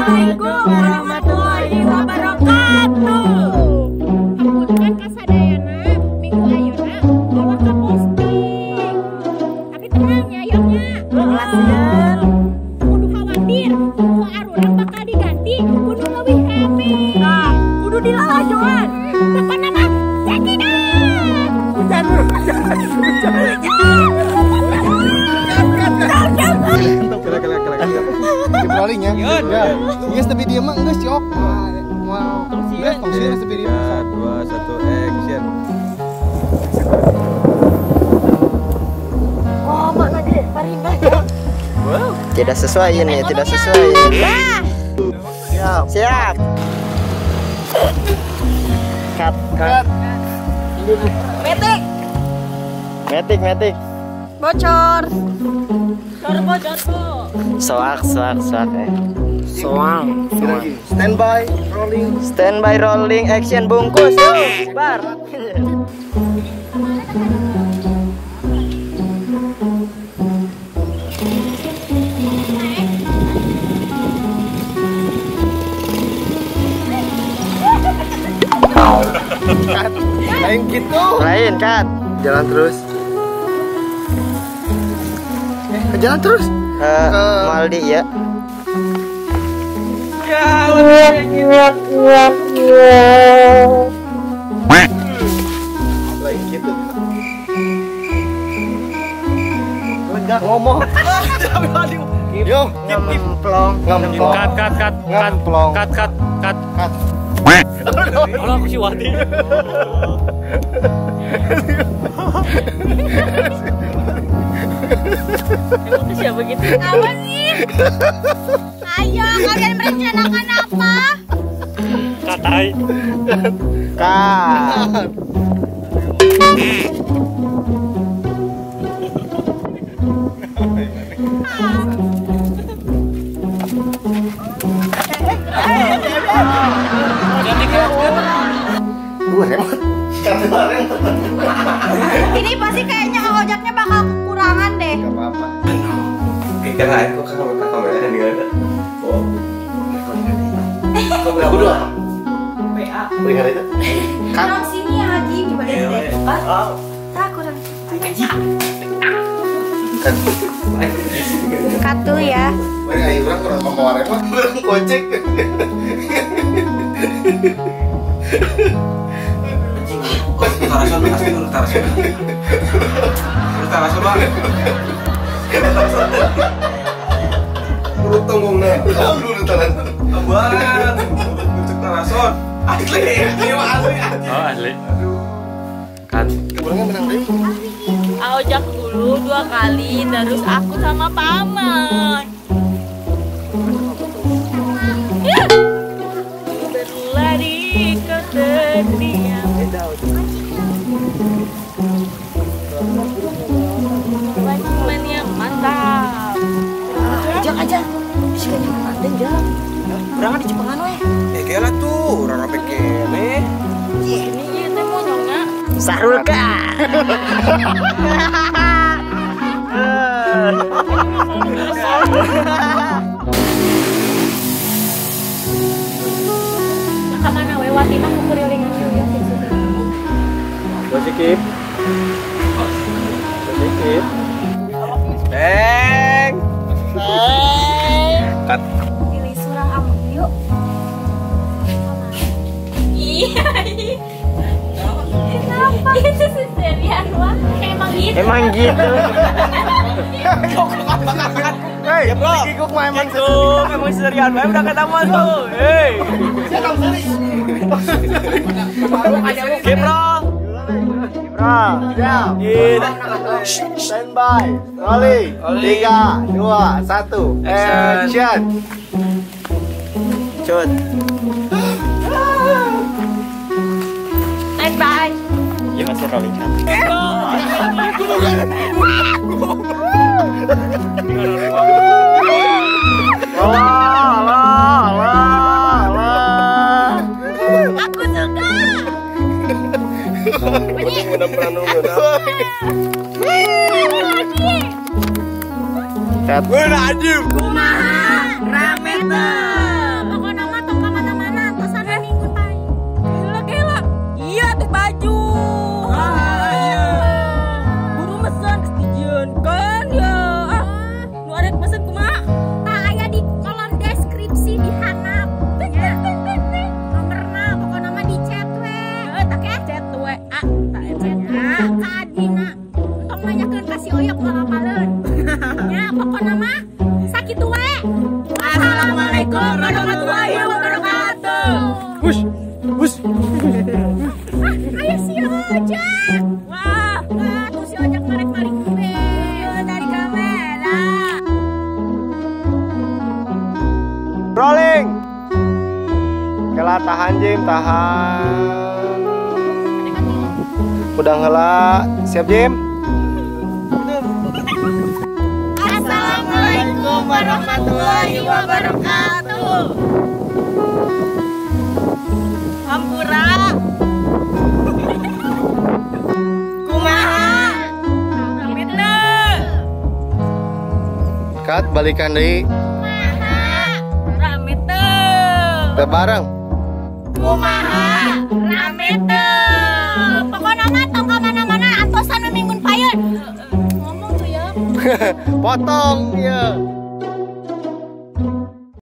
Assalamualaikum warahmatullahi wabarakatuh. Hapunten kasadayana minggu ayeuna moal ka posting. Tapi tenang nya yeuh nya. Ulah kudu khawatir, ku arurang bakal diganti kudu leuwih rame. Nah, kudu dilalajoan. Pokona mah cekidot. Hujan, hujan, hujan. Rolling ya. Ya. Geus tapi dia mah geus cok. Mau geus tong sieun tapi dia. 3 2 1 action. Oh, mana ge parina. Tidak sesuai ini, tidak sesuai. Siap. Siap. Cut, cut. Metik. Metik, metik. Bocor. Bocor, bocor. Soak, soak, soak. Soang. Stand by, rolling. Stand by, rolling, action, bungkus. Yuk, bar. Cut. Lain gitu. Lain, cut. Jalan terus. Jalan terus. Maldi ya. Lain gitu. Lega ngomong. Yo, ngemplong, ngemplong. Cut, cut, cut, ngemplong. Cut, cut, cut, cut. Allah, aku si Wati. Emang tuh siapa gitu? Apa sih? Ayo, kalian merencanakan apa? Katai. Kat. Ini pasti kayaknya ojaknya bakal kekurangan deh. Gak apa-apa. Karena aku kamera di mana? Oh. Aku dua. PA. Beri itu. Kurang sini ya Haji, coba deh. Tak kurang. Cut dulu ya. Ayo orang kurang membawa remote, kurang kocek. Tarason pasti urut tarason. Urut tarason, Pak. Urut tonggongna. Urut tarason. Ambaran. Urut tarason. Asli, ini mah asli. Oh, asli. Kan. Kebetulan menang deui. Ojak dulu 2 kali, terus aku sama paman. Berlari ke terdiam. Cuman yang mantap. Ojak aja. Bisa nyaman jalan. Berangkat di Cepengan weh. Eh kela tuh, orang rapi kene. Ini ieu teh monyongna. Sahrul ka. Kamana we wati mah kukurilingan yeuh gitu. Sikip. Sikip. Beng. Beng. Cut. Pilih surang amuk yuk. Iya. Kenapa? Itu seserian wah. Emang gitu. Emang gitu. Hei, bro. Kikuk mah emang gitu. Emang seserian wae udah ketemu tuh. Hei. Oke, bro. Siap. Stand by. Rolling. 3, 2, 1. Action. Cut. Stand by. Ya masih rolling kan. Allah, Allah, Allah. Aku suka. Cut. Wah, anjing. Kumaha rame teu. Assalamualaikum warahmatullahi wabarakatuh. Wush, wush. Ayo si Ojak. Wah, tuh si Ojak marik-marik be. Dari kamera. Rolling. Kela tahan Jim, tahan. Udah ngela, siap Jim? Assalamualaikum warahmatullahi wabarakatuh. Hampura. Kumaha. Amit teu. Cut, balikan deui. Kumaha. Rame teu. Teu bareng. Kumaha. Rame teu. Pokona mah tong ka mana-mana antosan we minggun payun. Ngomong tuh ya. Potong ya.